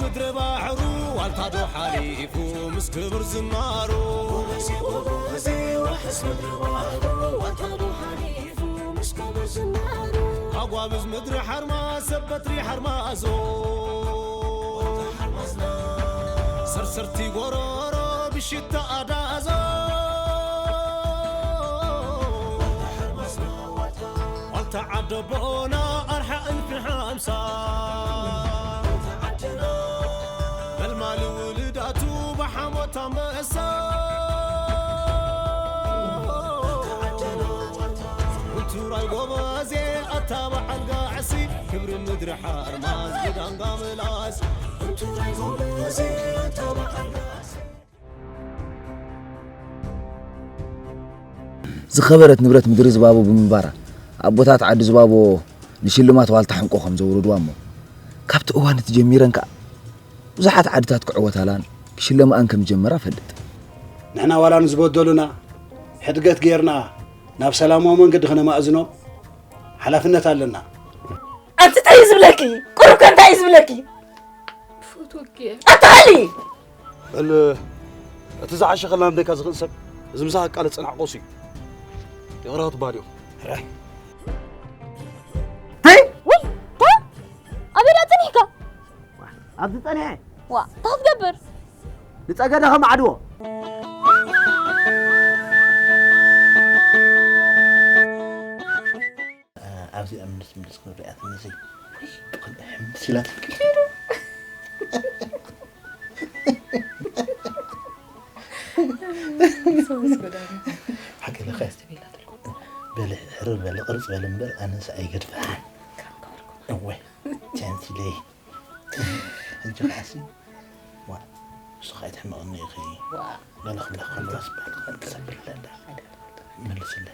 ምድሪ ባሕሩ ዋልታ ዶ ሓሊፉ ምስ ክብር ዝናሩ። ጎበዜ፣ ጎበዜ፣ ዋሕስ ምድሪ ባሕሩ ዋልታ ዶ ሓሊፉ ምስ ክብር ዝናሩ። ኣጓብዝ ምድሪ ሓርማዝ ሰብ በትሪ ሓርማዞ። ዋልታ ሓርማዝና። ሰርሰርቲ ጎሮሮ ብሽታ ኣዳዞ። ዋልታ ሓርማዝና ዋልታ። ዋልታ ዓደቦና ኣርሓ እልፊ ሓምሳ። መልማሊ ውልዳቱ ብሓሞት ኣንበሳ። ውቱራይ ጎበዜ ኣታ በዓል ጋዕሲ። ክብሪ ምድሪ ሓርማዝ ብዳንጋ ምላስ። ውቱራይ ጎበዜ ኣታ በዓል ጋዕሲ። ዝኸበረት ንብረት ምድሪ ዝባቦ ብምንባራ፣ ኣቦታት ዓዲ ዝባቦ ንሽልማት ዋልታ ሕንቆ ከም ዘውረድዋ እሞ፣ ካብቲ እዋን እቲ ጀሚረን ከኣ ብዙሓት ዓድታት ክዕወታላን ክሽለማኣን ከም ዝጀመራ እፈልጥ። ንሕና ዋላ ንዝበደሉና ሕድገት ጌርና ናብ ሰላማዊ መንገዲ ከነማእዝኖም ሓላፍነት ኣለና። ኣንቲ እንታይ እዩ ዝብለኪ? ቁሩብ ከ እንታይ እዩ ዝብለኪ? ብፍትወኪ እየ። ኣትሓሊ በል እቲ ዝዓሸኸላ ንደካ ዝኽእል ሰብ እዚ ምሳኻ ቃለ ፅናዕ ቆሱ እዩ። ይቕረ ክትበሃል እዩ። ተይ ውይ ታ ኣበይ ደኣ ፀኒሕካ ኣብዚ ፀኒሐ ዋ እንታይ ክትገብር ንፀገደ ከም ዓድዎ ኣብዚኣ ምልስ ምልስ ክንሪኣትኒ እዚ ብኽልእ ሕምስ ኢላትልኪ ሓቂ ኢለኺ በሊ ሕርር በሊ ቅርፅ በሊ እምበር ኣነስ ኣይገድፈሃን እወ ቻንስ ኢለይ ሕጂ ከዓሲ ዋ ንስኻ ኣይትሕመቕኒ ኢኺ ገለ ክብላ ከለዋ ስባል ክሰብር ለላ መልስለ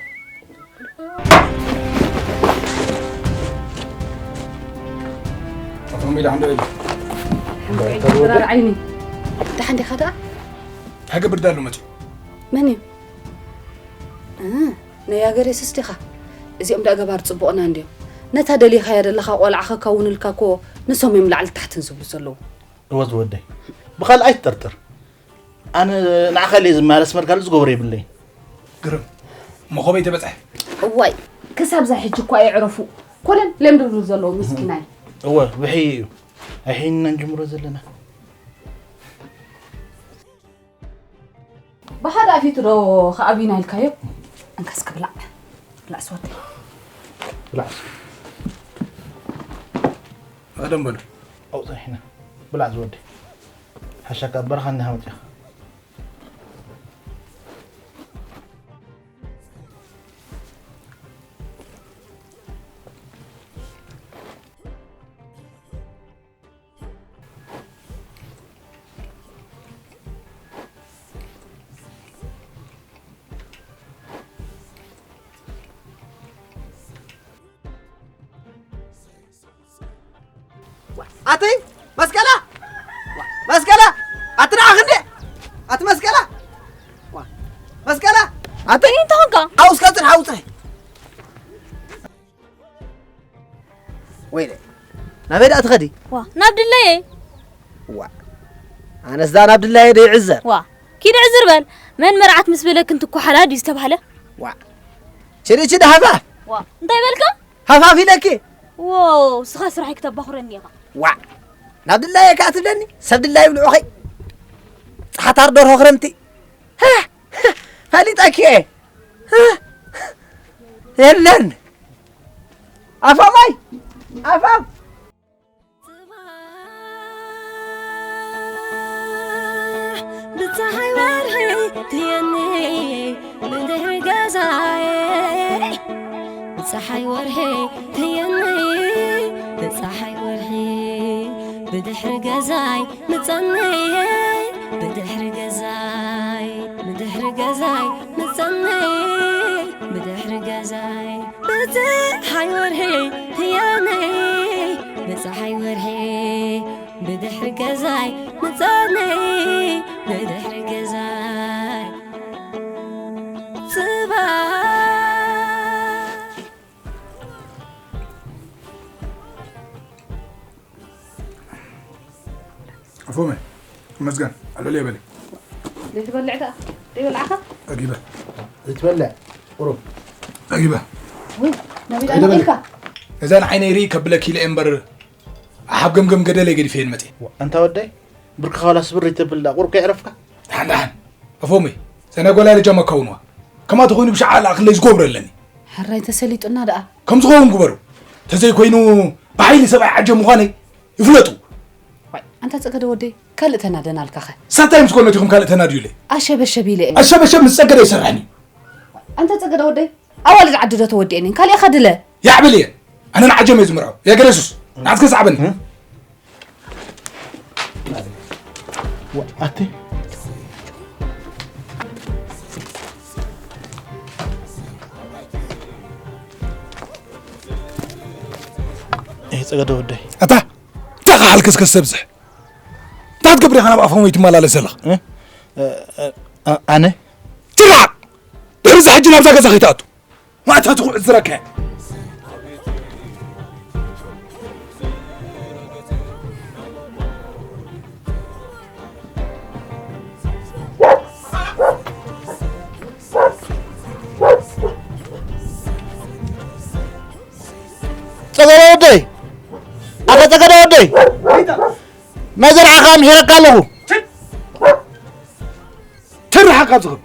ኣቶም ኢላ ሓንዶ ኢላ ድራር ዓይኒ ደሓን ዲኻ ደኣ ሃገብር ዳሉ መፅዩ መን እዩ እ፣ ናይ ኣገሬ ስስ ዲኻ እዚኦም ደኣ ገባር ፅቡቕና እንድዮም ነታ ደሊኻያ ደለኻ ቆልዓ ከካውንልካ እኮ ንሶም እዮም ላዕሊ ታሕትን ዝብሉ ዘለዉ እወ ዝወደይ ብኻልእ ኣይትጠርጥር ኣነ ንዓኻ ኢለ ዝመላለስ መርካል ዝገብሮ የብለይ ግርም መኾበይ ተበፅሐ እዋይ ክሳብ ዛ ሕጂ እኳ የዕረፉ ኮለል ለም ድብሉ ዘለዉ ምስኪናይ እወ ብሕይ እዩ ኣይሕይንና ንጅምሮ ዘለና ብሓደ ኣፊቱ ዶ ከኣብዩና ኢልካዮ እንካስ ክብላዕ ብላዕ ስወደይ ብላዕ ቀደም በሉ ኣውፅሕና ብላዕ ዝወደይ ሓሻካ በረኻ እናሃመፅኻ ኣተይ መስቀላ መስቀላ ኣቲ ደኣ ክንደ ኣቲ መስቀላ መስቀላ ኣተይ እንታይ ኾንካ ሓውስካ ፅን ሓውፅሒ ወይለ ናበይ ደኣ ትኸዲ ዋ ናብ ድለየ ዋ ኣነስ ዳ ናብ ድላየ ደይዕዘር ዋ ኪድ ዕዝር በል መን መርዓት ምስ በለክ እንትኳሓላ ድዩ ዝተባህለ ዋ ችዲ ችዲ ሃፋፍ ዋ እንታይ በልካ ሃፋፍ ኢለኪ ዎ ስኻ ስራሐይ ክተባኹረኒ ኢኻ ዋ ናብ ድላየ ከኣ ትብለኒ ሰብ ድላዩ ብልዑኸይ ጸሓታር ደርሆ ክረምቲ ፈሊጠኪ እየ የለን ኣፋማይ ኣፋም ብፀሓይ ወርሒ ትየኒ ብድሕሪ ገዛይ ብፀሓይ ወርሒ ትየኒ ብፀሓይ ወርሒ ብድሕሪ ገዛይ ምፀኒ ብድሕሪ ገዛይ ብድሕሪ ገዛይ ምፀኒ ብድሕሪ ገዛይ ብፀሓይ ወርሒ ትየኒ ብፀሓይ ወርሒ ብድሕሪ ገዛይ ምፀኒ ብድሕሪ ገዛይ ፅባሕ ፎመ፣ መስገን ኣለልየ በሊ። ዘይትበልዕ ደኣ ዘይበላዕኻ? ኣጊበ። ዘይትበልዕ ቁሩብ። ኣጊበ። ወይ ነቢዳ ኣይደበለ። ኢልካ። እዛ ንዓይነይ ርኢ ከብለኪ ኢለ እምበር፣ ሓብ ገምገም ገደለይ ገዲፈየን መፅየ። ኣንታ ወደይ፣ ብርክኻ ዋላ ስብር ይተብል ዳ ቁሩብ ከይዕረፍካ? ደሓን ደሓን። ኣፎመይ፣ ዘና ጓላ ልጃማ ካውንዋ። ከማቶ ኮይኑ ብሻዓ ለኣኽለይ ዝጎብረ ኣለኒ። ሕራይ ተሰሊጡና ደኣ። ከም ዝኸውን ግበሩ። ተዘይኮይኑ ብሓይሊ ሰብኣይ ዓጀ ምዃነይ ይፍለጡ። ዋይ፣ ኣንታ ጸገደ ወደይ፣ ካልእ ተናደናልካኸ? ሳታይ ምስ ኮነት ኢኹም ካልእ ተናድዩለይ። ኣሸበሸብ ኢለ እየ። ኣሸበሸብ ምስ ጸገደ ይሰርሐኒ። ኣንታ ጸገደ ወደይ፣ ኣዋልድ ዓዲ ዶ ተወዲአን እየን? ካልእኻ ድለ። ያዕብል እየ። ኣነ ንዓጀም እየ ዝምርዖ። የገረሱስ፣ ንዓትከ ሰዕበኒ። ኣቲ ይህ ጸገደ ወደይ ኣታ እንታይ ከ ሓልከስከስ ተብዝሕ እንታይ ትገብር ኢኻ ናብ ኣፎም ወይ ትመላለስ ዘለኻ ኣነ ትራቕ ድሕሪ እዚ ሕጂ ናብዛ ገዛ ከይትኣቱ ማእታ ትኹዕ ዝረከ ጸገደ ወደይ ኣታ ጸገደ ወደይ ናይ ዘርዓኻ ምሒረካ ኣለኹ ትርሓቅ ካብ ዝኽብ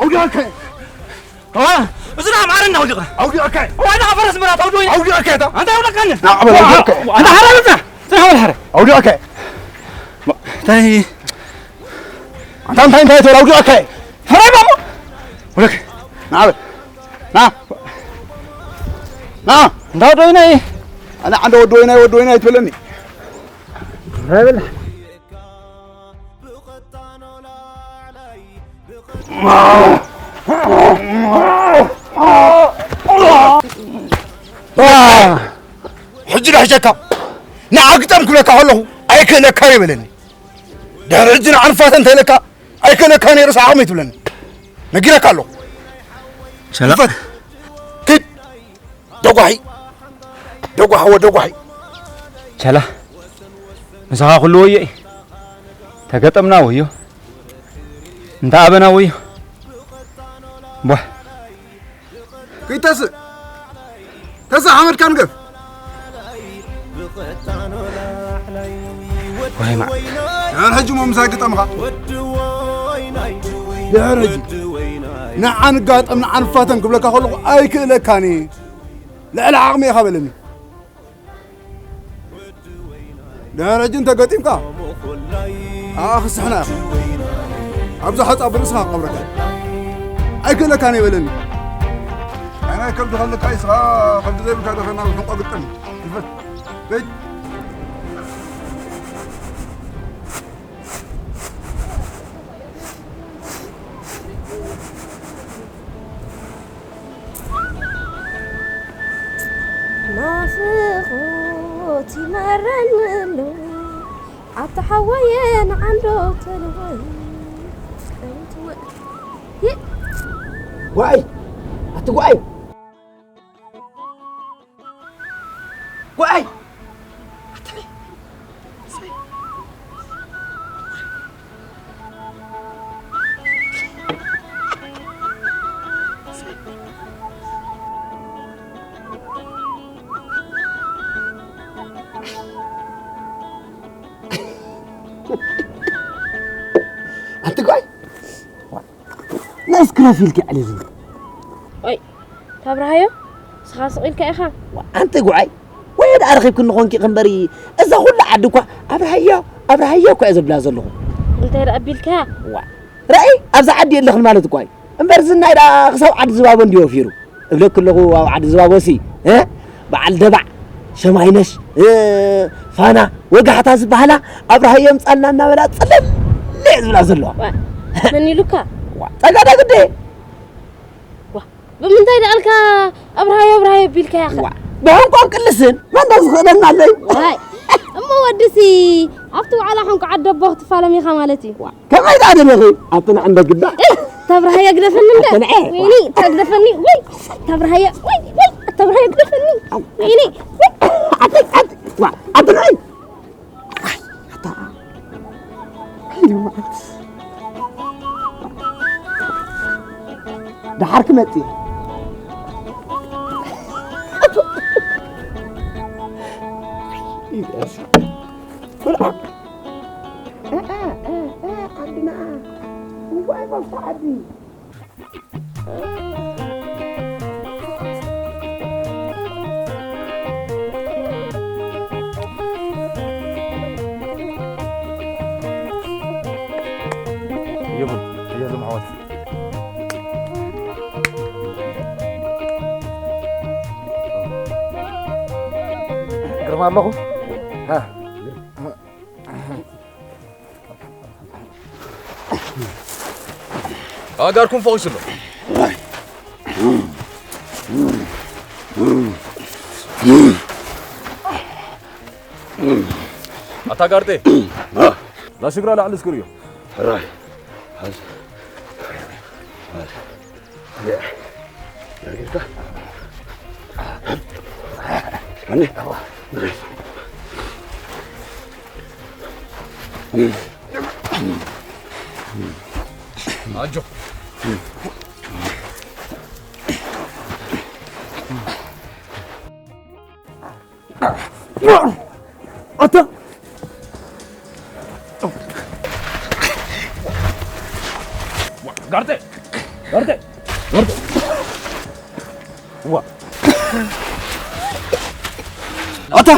ኣውዲኣካ እዚ ና ማዕረ እንዳውዲቐ ኣውዲኣካ ዋና ፈረስ ምራት ኣውዲ ኣውዲኣካ ኣንታ ኣውዲኣካ ኣውዲኣካ ኣንታ ሓራ ብዛ ተናወል ሓረ ኣውዲኣካ እንታይ ኣንታ እንታይ እንታይ ተራ ኣውዲኣካ ሕራይ ባሞ ወለክ ናበ ና ና እንዳ ወዲ ወይናይ ኣነ ዓንደ ወዲ ወይናይ ወዲ ወይናይ ትብለኒ ራይበል ሕጂ ዳሕሸካ ንዓግጠም ክብለካ ከለኹ ኣይክእለካ ይበለኒ ድሕሪ ሕጂ ንዓንፋተ እንተኢለካ ኣይከነካ ነይሩ ሰዓቕ ትብለኒ ነጊረካ ኣለኹ ሰላም ኪድ ደጓሒ ደጓሒ ወደጓሒ ቸላ ምሳኻ ኩሉ ወዮ እዩ ተገጠምና ወዮ እንተ ኣበና ወዮ ቧ ኪድ ተስእ ተስእ ሓመድካ ንገፍ ወይ ማ ያን ሕጂ ሞ ምሳይ ግጠምኻ ድሕር ሕጂ ንዓን ጋጠም ንዓን ፋተን ክብለካ ከለኹ ኣይክእለካን እየ ልዕሊ ዓቕሚ ኢኻ በለኒ ድሕር ሕጂ እንተገጢምካ ኣኣ ክስሕና ኢኻ ኣብዛ ሐፃ ብርእስኻ ክቐብረካ ኣይክእለካን እየ በለኒ ኣይናይ ከብዲ ከልካ ይስኻ ከብዲ ዘይብልካ ደኸና ሕንቆ ግጥም ክፈት ናፍቆት ይመረኒ ኣሎ ኣታ ሓወየ ንዓንዶ ተልወይ ጓይ ኣቲ ጓይ ጓይ ኣቲ ጓይ ናይስ ክረፊ ኢልኪ ዕልል ኦይ ታብርሃዮ ንስኻ ስቕ ኢልካ ኢኻ ኣንቲ ጉዓይ ወይ ደኣ ረኺብክኒ ኾንኪ እምበሪ እዛ ኩላ ዓዲ እኳ ኣብርሃዮ ኣብርሃዮ እኳ እየ ዘብላ ዘለኹ እንታይ ደኣ ኣቢልካያ? ዋ፣ ራእይ ኣብዛ ዓዲ የለኽን ማለት እኳ እዩ። እምበር ዝናይ ደኣ ክሳብ ዓዲ ዝባቦ እንድዩ ወፊሩ። እብለኪ ኣለኹ፣ ኣብ ዓዲ ዝባቦሲ፣ እ? በዓል ደባዕ፣ ሸማይነሽ፣ እ፣ ፋና፣ ወጋሕታ ዝበሃላ ኣብርሃ የምጻልና እናበላ ጽልል ዝብላ ዘለዋ። ዋ፣ መን ኢሉካ? ዋ፣ ጸጋ ዳግዴ። ዋ፣ ብምንታይ ደኣልካ ኣብርሃዮ ኣብርሃዮ ቢልካ ያኸ? ዋ፣ ብሕንቋን ቅልስን መን ዶ ዝኽእለና ኣለይ? ዋይ፣ እሞ ወድሲ ኣብቲ ዋዕላ ሕንቋ ዓደቦ ክትፋለም ኢኻ ማለት እዩ። ዋ፣ ከመይ ደኣ ደለኺ? ኣብቲ ንዕንደ ግዳ። እህ፣ ተብርሃዮ ግደፈኒ እንደ። ኣተንዐ። ወይኒ፣ ተግደፈኒ። ወይ፣ ተብርሃዮ፣ ወይ፣ ወይ፣ ተብርሃዮ ግደፈኒ። ወይኒ፣ ወይ። ኣተ-፣ ኣተ-፣ ዋ፣ ኣተንዐ። ኣይ፣ ኣታ። ሄሎ፣ መዓልቲ። ደሓር ክመጽእ። ቆልዓ። እ፣ እ፣ እ፣ እ፣ ዓድና። እንኳን መብታ ዓዲ። ይኹን፣ እየዞም ኣሕዋት። ግርማ ኣለኹ። ሃ። ኣጋርኩም ፈቒሱ ኣሎ። ኣታ ጋርጤ፣ ላሽግራ ላዕሊ እስክርእዮ። ሕራይ። ኣጆ። ኣታ ጋርቴ፣ ጋርቴ፣ ጋርቴ። ዋ። ኣታ፣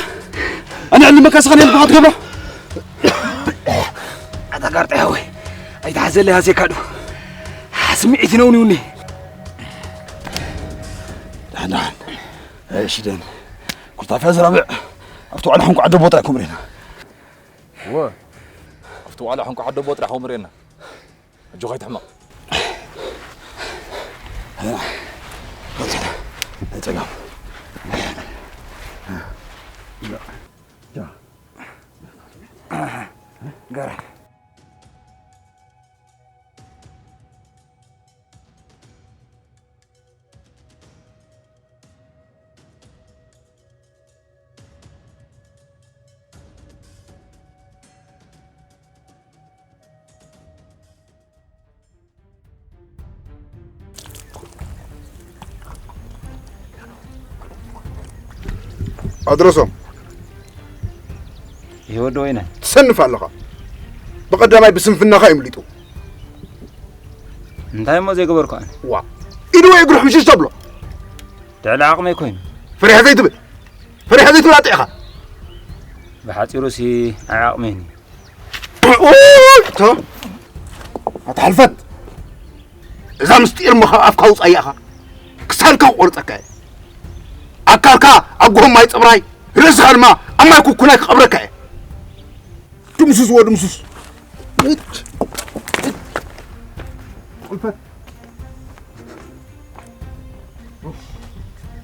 ኣነ ዕልመካ ስኻ ነልካ ትገብሮ? ኣታ ጋርቴ ሓወይ፣ ኣይትሓዘለይ ሃሴካ ዶ? ስምዒት ነውኒውኒ። ደሓን፣ ደሓን። እሺ፣ ደን። ኩርታፊያ ዝረብዕ ኣብቲ ዋዕላ ሕንቋ ዓደቦ ጥራይ ከምኡ ርኢና። እወ፣ ኣብቲ ዋዕላ ሕንቋ ዓደቦ ጥራይ ከምኡ ርኢና። ኣጆኻ ኣይትሕመቕ። ናይ ጸጋም። ገራ። ኣድረሶም። ይሄ ወዲ ወይነ። ትሰንፍ ኣለኻ። ብቐዳማይ ብስንፍናኻ እዩ ምሊጡ። እንታይ እሞ ዘይገበርኩ ኣነ? ዋ። ኢዱ ወይ እግሩ ሕምሽሽ ተብሎ። ልዕሊ ዓቕመይ ኮይኑ። ፈሪሐ ዘይትብል። ፈሪሐ ዘይትብል ኣጥዒኻ። ብሓጺሩሲ ኣይ ዓቕመይን እዩ። ኡይ፣ ቶ። ኣታ ሕልፈት። እዛ ምስጢር እሞ ካብ ኣፍካ ውጻእ ኢኻ። ክሳድካ ክቆርጸካ እየ። ኣካልካ ኣብ ጎሆ ማይ ጽብራይ፣ ርእስኻ ድማ ኣብ ማይ ኩኩናይ ክቐብረካ እየ። ድምስስዎ፣ ድምስስ። ሕልፈት።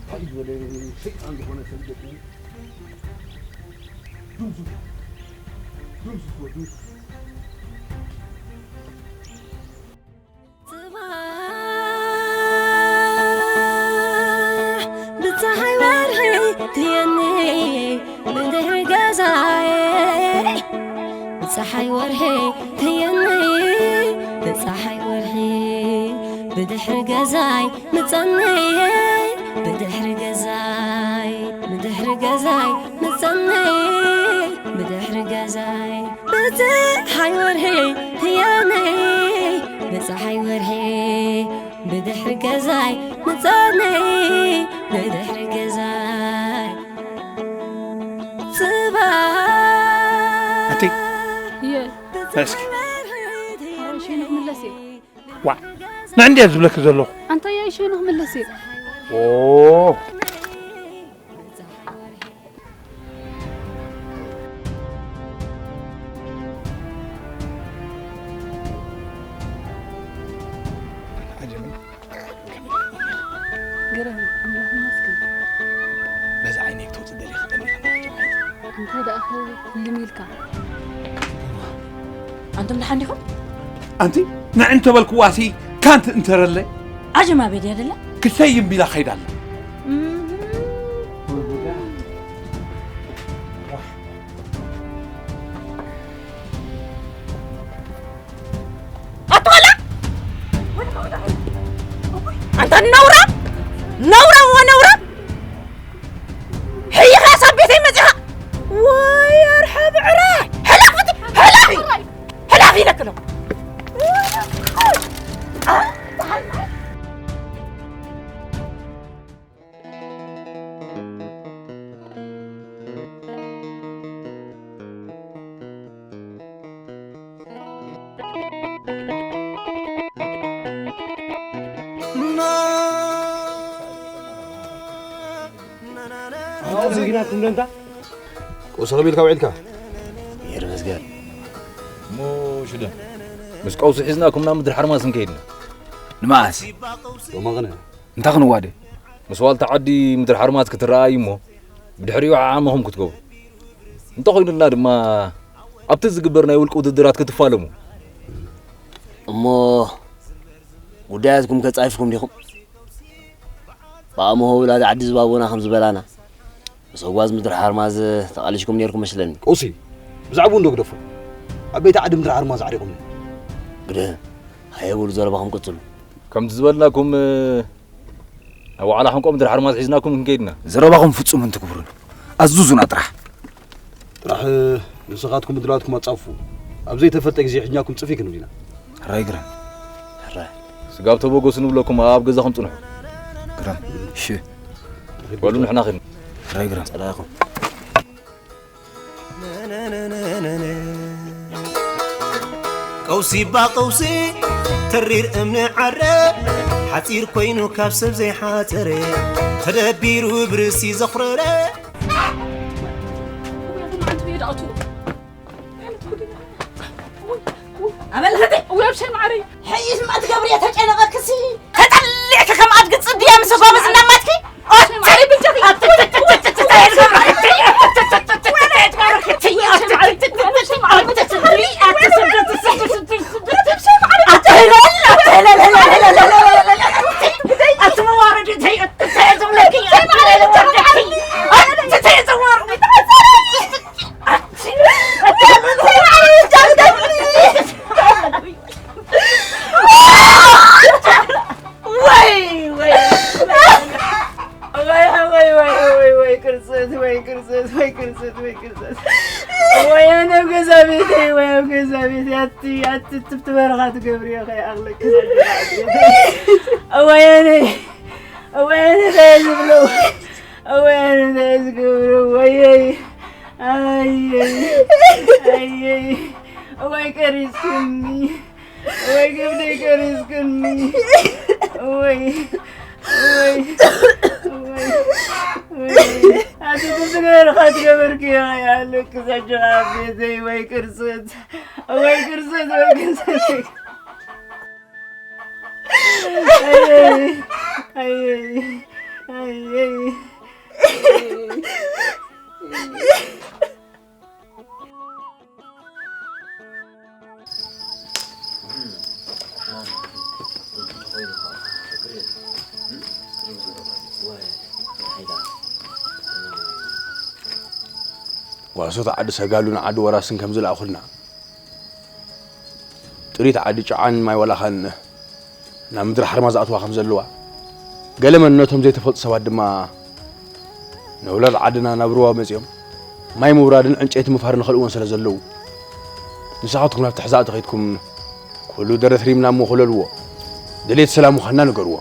እንታይ ዝበለ ሰይጣን ዝኾነ ሰብ ደቂ ድምስስ። ድምስስዎ፣ ድምስስ። ጽባሕ ብጸሓይ ወርሒ ትየኒ ብድሕሪ ገዛይ። ብጸሓይ ወርሒ ትየኒ ብጸሓይ ወርሒ ብድሕሪ ገዛይ ምጸኒ። ብድሕሪ ገዛይ፣ ብድሕሪ ገዛይ ምጸኒ። ብድሕሪ ገዛይ ብጸሓይ ወርሒ ትየኒ። ብጸሓይ ወርሒ ብድሕሪ ገዛይ ምጸኒ። ብድሕሪ ገዛይ ጽባሕ ኣቲ፣ እየ። እስኪ። ዋ፣ ንዕንድየ ዝብለኪ ዘለኹ። ኣንታ ያይሸ ንኽምለስ እየ። ኦ። ገረም፣ ኣምላኽ ይመስገን። በዛ ዓይነይ ክትወፅእ ደሊኺ ደሊኺ፣ እንታይ ደኣ ክልም ኢልካ? ኣንቱም ደሓን ዲኹም? ኣንቲ ንዕንተ በልክዋሲ ካንት እንተረለ? ኣጀማ ቤት ያደለ? ክሰይም ቢላ ኸይዳለ። ኣትወላ! ኣንታ ነውራ! ነውራ ወነውራ! ሕይኻ ሳብ ቤተይ መጺኻ! ወይ ኣርሐ ብዕረ! ሕለፍ እቲ! ሕለፍ! ሕለፍ ኢለክ ኣለኹ! ኣንታ ዘንጊናኩም ዶ እንታ? ቀውሲ ከመይ ኢልካ ውዒልካ? ይር መስገን። እሞ ሽደ፣ ምስ ቀውሲ ሒዝናኩም ናብ ምድሪ ሓርማዝ ክንከይድ ኢና። ንመዓስ? ሎማቕነ። እንታይ ክንዋደ? ምስ ዋልታ ዓዲ ምድሪ ሓርማዝ ክትረኣዩ እሞ ብድሕሪኡ ዓዓመኹም ክትገብሩ። እንተኾይኑልና ድማ ኣብቲ ዝግበር ናይ ውልቂ ውድድራት ክትፋለሙ። እሞ ጉዳያትኩም ከጻፊኹም ዲኹም? ብኣምሆ ውላድ ዓዲ ዝባቦና ከም ዝበላና፣ ምስ ኣጓዝ ምድሪ ሓርማዝ ተቓሊሽኩም ነይርኩም መስለኒ። ቀውሲ፣ ብዛዕባኡ እንዶ ግደፎ። ዓበይቲ ዓዲ ምድሪ ሓርማዝ ዓሪቑምኒ። ግደ፣ ሃየ በሉ ዘረባኹም ቀጽሉ። ከምቲ ዝበልናኩም፣ ናብ ዋዕላ ሕንቆ ምድሪ ሓርማዝ ሒዝናኩም ክንከይድ ኢና። ዘረባኹም ፍጹምን ትግብሩን። ኣዝዙና ጥራሕ። ጥራሕ ንስኻትኩም ምድላዋትኩም ኣጻፉ። ኣብ ዘይተፈልጠ ግዜ ሒዝናኩም ጽፊ ክንብል ኢና። ሕራይ ግረም። ሕራይ። ስጋብ ተበገሱ ንብለኩም ኣብ ገዛኹም ጽንሑ። ግረም። እሺ። በሉ ንሕና ኺድ። ሕራይ ግረም። ጸላኢኹም። ቀውሲ ባ ቀውሲ ተሪር እምኒ ዓረ ሓፂር ኮይኑ ካብ ሰብ ዘይሓፀረ ተደቢሩ ብርሲ ዘኽረረ ኣበልኸቲ ውያብ ሸይ ማዕረይ ሕይስ ማ ትገብሪ እየ ተጨነቐክሲ ተጠሊዕኪ ከም ኣድጊ ፅድያ ምስ ጎበዝ እናማትኪ ወይ ኣነ ኣብ ገዛ ቤተይ ወይ ኣብ ገዛ ቤተይ ኣቲ ኣቲ ትብቲ በረኻ ትገብርዮ ከይኣኽለኪ ወያነ ወያነ እንታይ ዝብሉ ወያነ እንታይ ዝገብሩ ወየይ ኣየይ ኣየይ ወይ ቀሪፅኩኒ ወይ ግብደይ ቀሪፅኩኒ ወይ ወይ ኣቲ ትዝገርኻ ትገበርክዮ ይሃለኪ ዘጆኻ ቤተይ ወይ ቅርፅት ወይ ቅርፅት ወይ ቅርፅት ዋሶት ዓዲ ሰጋሉን ዓዲ ወራስን ከም ዝለኣኹልና ጥሪት ዓዲ ጨዓን ማይ ዋላኻን ናብ ምድሪ ሓርማ ዝኣትዋ ከም ዘለዋ ገለ መንነቶም ዘይተፈልጡ ሰባት ድማ ንውላድ ዓድና ናብ ሩባ መጺኦም ማይ ምውራድን ዕንጨይቲ ምፍሃርን ኸልእዎን ስለ ዘለዉ ንስኻትኩም ናብቲ ሕዛእ ተኸይድኩም ኩሉ ደረት ሪምና እሞ ኮለልዎ ድሌት ሰላም ምዃንና ንገርዎ።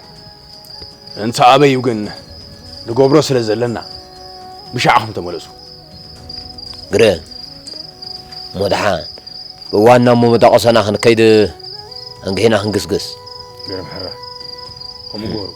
እንተ ኣበዩ ግን ንገብሮ ስለ ዘለና ብሻዕኹም ተመለሱ። ግረ እሞ ደሓን ብዋና እሞ መዳቆሰና ክንከይድ ኣንግሒና ክንግስግስ። ገርም ሕራ። ከምኡ ገሩ።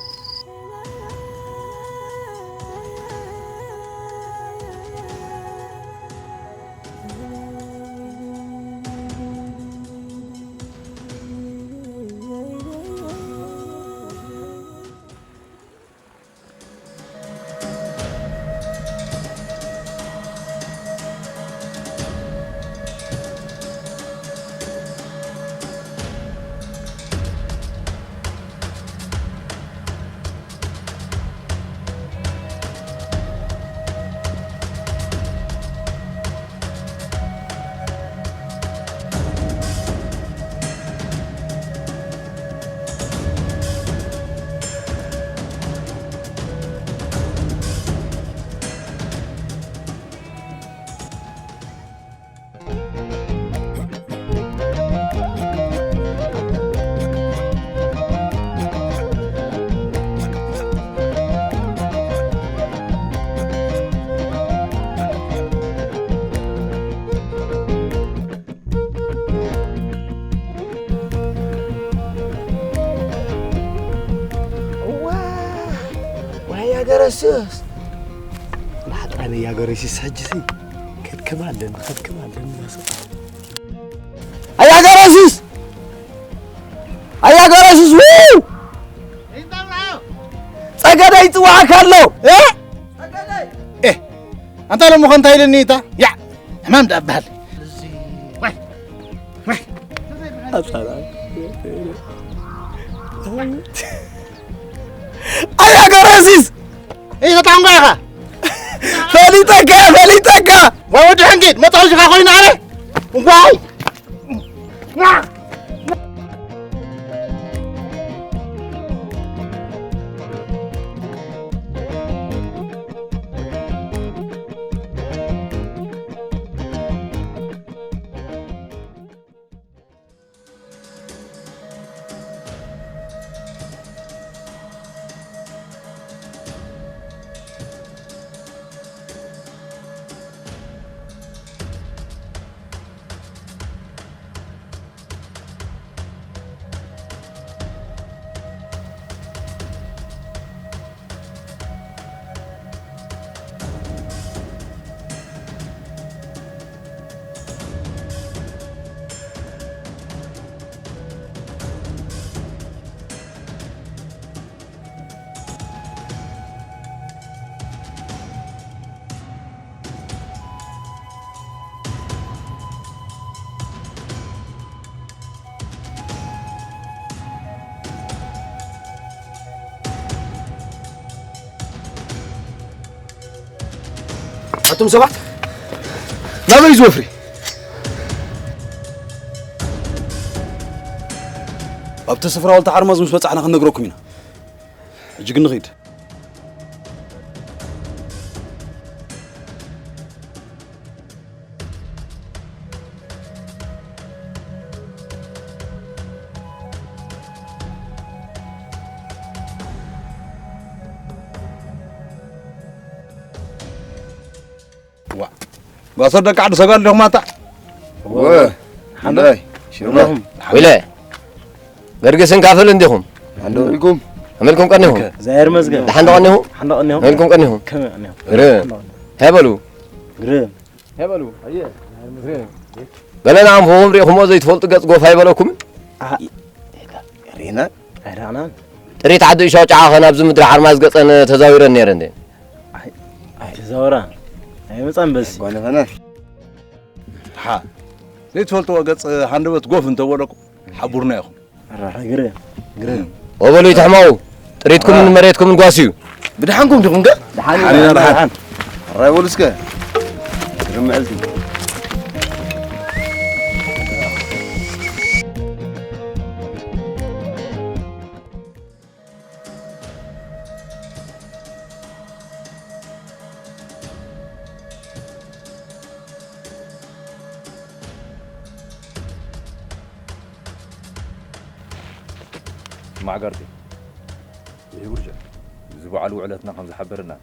እዋ፣ ዋይ ያገረስስ። ማሕጣን ያገረስስ ሕጂ ሲ ከድክም ኣለኒ፣ ከድክም ኣለኒ። ኣያገረስስ! ኣያገረስስ! ው! ጸገደ ይጽዋዓካ ኣሎ። እ? እ፣ ኣንታ ሎሚ ኸ እንታይ ኢልኒ እታ? ያ፣ ሕማም ደኣ በሃል። ዋይ፣ ዋይ። ኣያ ገረሲስ! እይ፣ ተጣንጓኻ። ፈሊጠካ፣ ፈሊጠካ። ዋይ፣ ወዲ ሕንጊድ፣ መጣውሽኻ ኮይኑ ኣነ። ዋይ! ኣቱም ሰባት፣ ናበይ እዚ ወፍሪ? ኣብቲ ስፍራ ዋልታ ሓርማዝ ምስ በጻሕና ክንነግረኩም ኢና። ሕጂ ግን ንኺድ። ዋ፣ ጓሶት ደቂ ዓዲ ሰጋል ዲኹም ኣታ? ወ፣ ሓንዳይ፣ ሽርማኹም። ወይለ፣ ገርግስን ካፍል እንዲኹም? ሓንዶ ኢልኩም? ኣመልኩም ቀኒኹም? እግዚኣብሔር ይመስገን። ደሓን ዶ ቀኒኹም? ሓንዶ ቀኒኹም? ኣመልኩም ቀኒኹም? ከመይ ቀኒኹም? ግርም። ሃይ በሉ። ግርም። ሃይ በሉ። ኣየ። ግርም። ገለ ንኣንፈኹም ሪእኹሞ ዘይትፈልጡ ገጽ ጎፍ ኣይበለኩምን? አ-፣ ሪእና? ኣይረኣናን። ጥሪት ዓዲ እሾ ጨዓ ኸ ናብዚ ምድሪ ሓርማዝ ገጸን ተዛዊረን ነይረን ድየን? ኣይ፣ ኣይተዛወራን። ኣይመጻን በዚ። ጓል ፈና። ሓ፣ ዘይትፈልጥዎ ገጽ ሃንደበት ጎፍ እንተበለኩም፣ ሓቡርና ኢኹም። ኣራራ፣ ግርም፣ ግርም። ወበሉ ይትሕመቑ፣ ጥሪትኩምን መሬትኩምን ጓስዩ። ብደሓንኩም ዲኹም ከ? ደሓን ኢና፣ ደሓን። ኣራይ በሉ እስከ። ግርም መዓልቲ። ማዕገርቲ፣ ይህ ጉርሻ፣ እዚ በዓል ውዕለትና ከም ዝሓበረና፣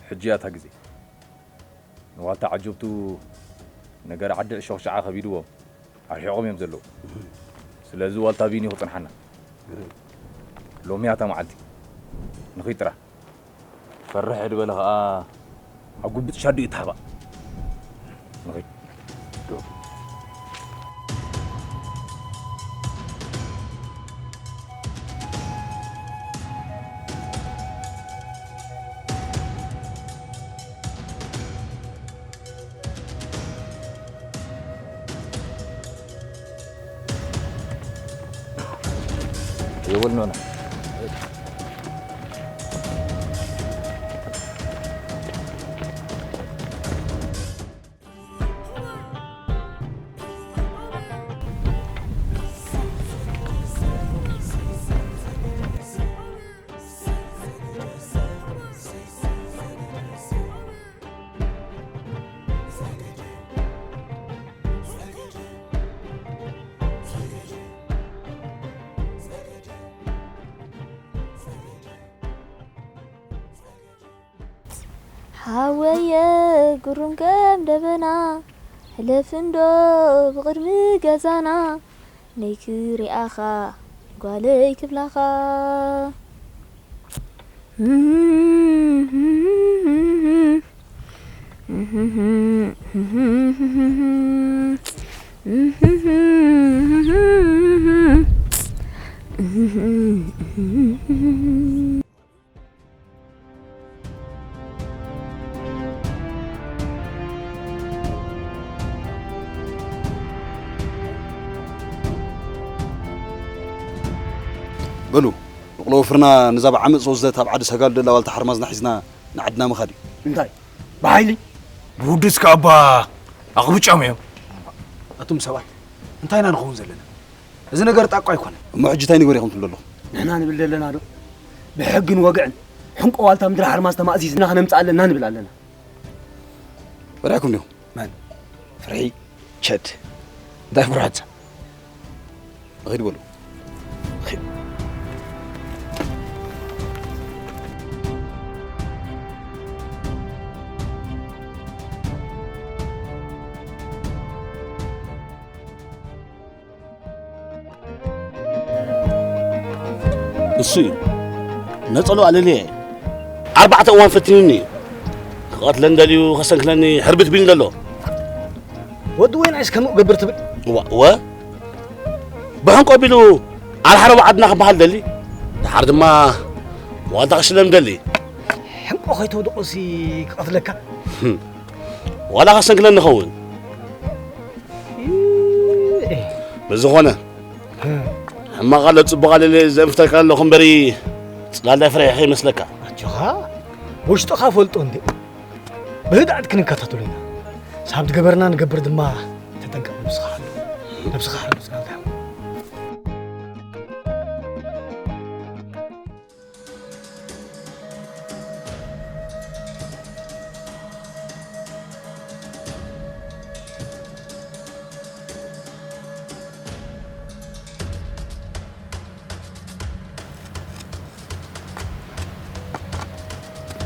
ሕጂ እያ እታ ግዜ። ንዋልታ ዓጀብቱ ነገር ዓዲ ዕሾኽ ሸዓ ከቢድዎም ኣርሒቖም እዮም ዘለዉ። ስለዚ ዋልታ ቢኒ ክጽንሓና። ሎሚ እያ እታ መዓልቲ። ንኺድ ጥራሕ። ፈርሕ ድበለ ኸኣ ኣብ ጉብጥ ሻዱ እዩ ተሃባ። ንኺድ። የወልኖና። ሓወየ ጉሩም ከም ደበና፣ ሕለፍ እንዶ ብቕድሚ ገዛና፣ ነይ ክሪኣኻ ጓለይ ክብላኻ። በሉ፣ ንቑሎ ወፍርና፣ ነዛ ብዓመጽ ዝወስደት ኣብ ዓዲ ሰጋሉ ደላ ዋልታ ሓርማዝና ሒዝና ንዓድና ምኻድ እዩ። እንታይ? ብሓይሊ? ብውዱስ ከኣ እባ ኣኽብጫም እዮም። ኣቱም ሰባት፣ እንታይ ኢና ንኸውን ዘለና? እዚ ነገር ጣቋ ኣይኮነን። እሞ ሕጂ እንታይ ንግበር ኢኹም ትብሉ ኣለኹም? ንሕና ንብል ዘለና ዶ? ብሕግን ወግዕን ሕንቆ ዋልታ ምድሪ ሓርማዝ ተማእዚዝና ክነምጽእ ኣለና ንብል ኣለና። በሊዕኩም ዲኹም? መን? ፍርሒ፣ ቸድ። እንታይ ፍርሓት? ንኺድ በሉ። ንኺድ። እሱ እዩ። ነጸሉ ኣለልየ። ኣርባዕተ እዋን ፈቲኑኒ እዩ። ክቐትለን ደልዩ፣ ከሰንክለኒ ሕርብት ቢሉ ዘሎ። ወዲ ወይን ዓይስ ከምኡ ገብር ትብል? እዋ፣ እወ። ብሕንቆ ቢሉ ኣልሓረቡ ዓድና ክበሃል ደሊ። ደሓር ድማ ዋልታ ክሽለም ደሊ። ሕንቆ ከይተውድቖሲ ክቐትለካ? ዋላ ከሰንክለኒ ይኸውን። ይእ። ብዝኾነ፣ ሕማቕ ኣሎ ጽቡቕ ኣለለ ዘንፍተካ ኣለኹ እምበሪ፣ ጽላል ናይ ፍርሒ ከይመስለካ። ኣጆኻ፣ ውሽጥኻ ፈልጦ እንዴ። ብህድኣት ክንከታተሎ ኢና። ሳብ ዝገበርና ንገብር ድማ ተጠንቀቕ፣ ነብስኻ ሓሉ። ነብስኻ ሓሉ፣ ጽላል ሓሉ።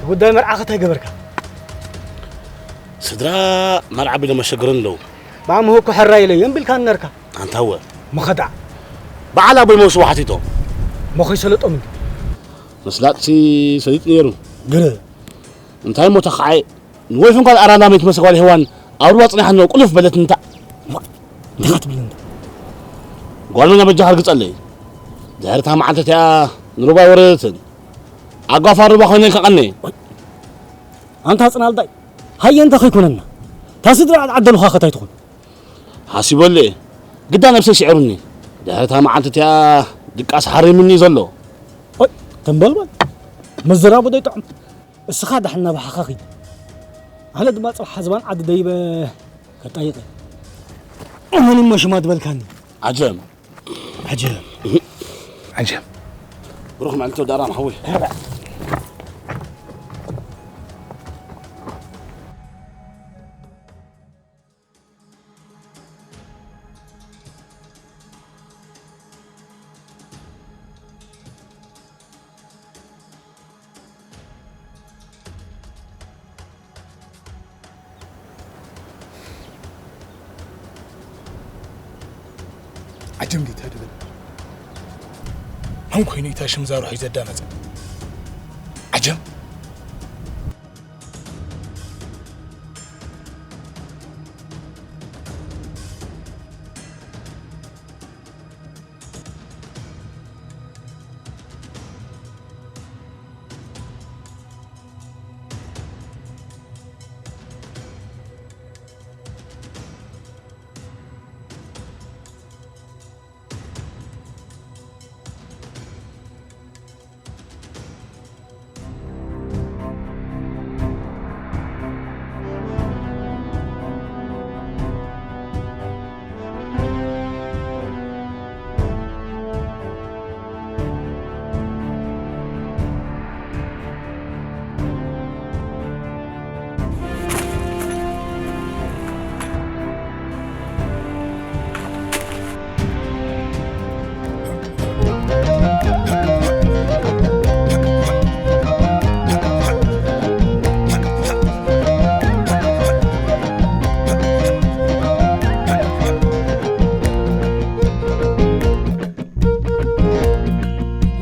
ጉዳይ መርዓኸ እንታይ ገበርካ? ስድራ መርዓ ቢሎም ኣሸገሩኒ ኣለዉ። ብኣምሆ እኮ ሕራይ ኢለዮም ቢልካኒ ነርካ። ኣንታ እወ። መኸዳ። በዓል ኣቦይ መውስቦ ሓቲቶም። እሞ ከይሰለጦም እንዲ? ምስላጥሲ ሰሊጡ ነይሩ። ግረ። እንታይ እሞ ተኻዓየ? ንወይፈን ጓል ኣራላመይ ትመስል ጓል ሄዋን ኣብ ሩባ ጽኒሓ እንዶ ቁልፍ በለት እንታ። ዋ፣ እንታይ ትብል እንታ? ጓል መን በጃኻ ርግጸለይ። ድሕሪ እታ መዓልቲ እቲኣ ንሩባ ኣይወረደትን። ኣጓፋ ሩባ ኮይነ ከቐነ። ኣንታ ጽናልዳይ፣ ሃየ እንተ ከይኮነና። እታ ስድራ ዓደሉኻ ከታይ ትኾን? ሓሲበሉ እየ። ግዳ ነብሰይ ስዒሩኒ። ድሕሪ እታ መዓልቲ እቲኣ ድቃስ ሓሪምኒ ዘሎ። ኦይ፣ ተንበልበል። ምዝራቡ ዶ ይጥዕም? እስኻ ዳሕና ብሓኻ ኺድ። ኣነ ድማ ጽባሕ ዝባን ዓዲ ደይበ ከጣይቕ። እመን እሞ ሽማ ትበልካኒ። ዓጀም። ዓጀም። ዓጀም። ብሩኽ መዓልቲ ወዲ ኣራም ሓወይ። ዓጀም ዲታ ድብል። ምን ኮይኑ እዩ እታ ሽም ዛሩ ሒዘ ዳመጸ? ዓጀብ።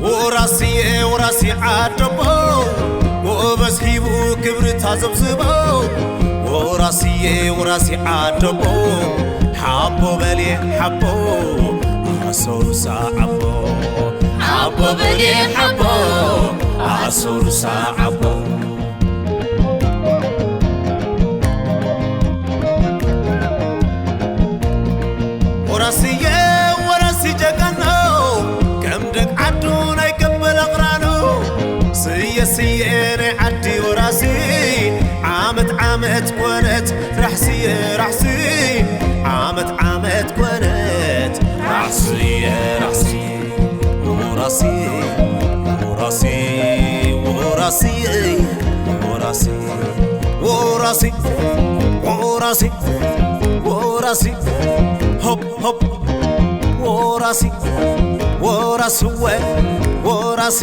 ወራስየ ወራሲ ዓደቦ፣ ጎበዝ ሂቡ ክብሪ ታዘብዝቦ። ወራስየ ወራሲ ዓደቦ፣ ሓቦ በልየ ሓቦ፣ ኣሰሩሳ ዓቦ። ሓቦ በልየ ሓቦ፣ ኣሰሩሳ ዓቦ። ወራስየ ወራሲ ጀጋኑ፣ ከም ደቅ ዓዱ ናይ ገበል ኣቕራኑ። ስየ ስየ ናይ ዓዲ ወራሲ፣ ዓመት ዓመት ኮነት ራሕስየ ራሕሲ፣ ዓመት ዓመት ኮነት ራሕስየ ራሕሲ። ወራሲ፣ ወራሲ፣ ወራሲ፣ ወራሲ፣ ወራሲ፣ ወራሲ፣ ወራሲ፣ ሆፕ፣ ሆፕ፣ ወራሲ፣ ወራስወ፣ ወራሲ፣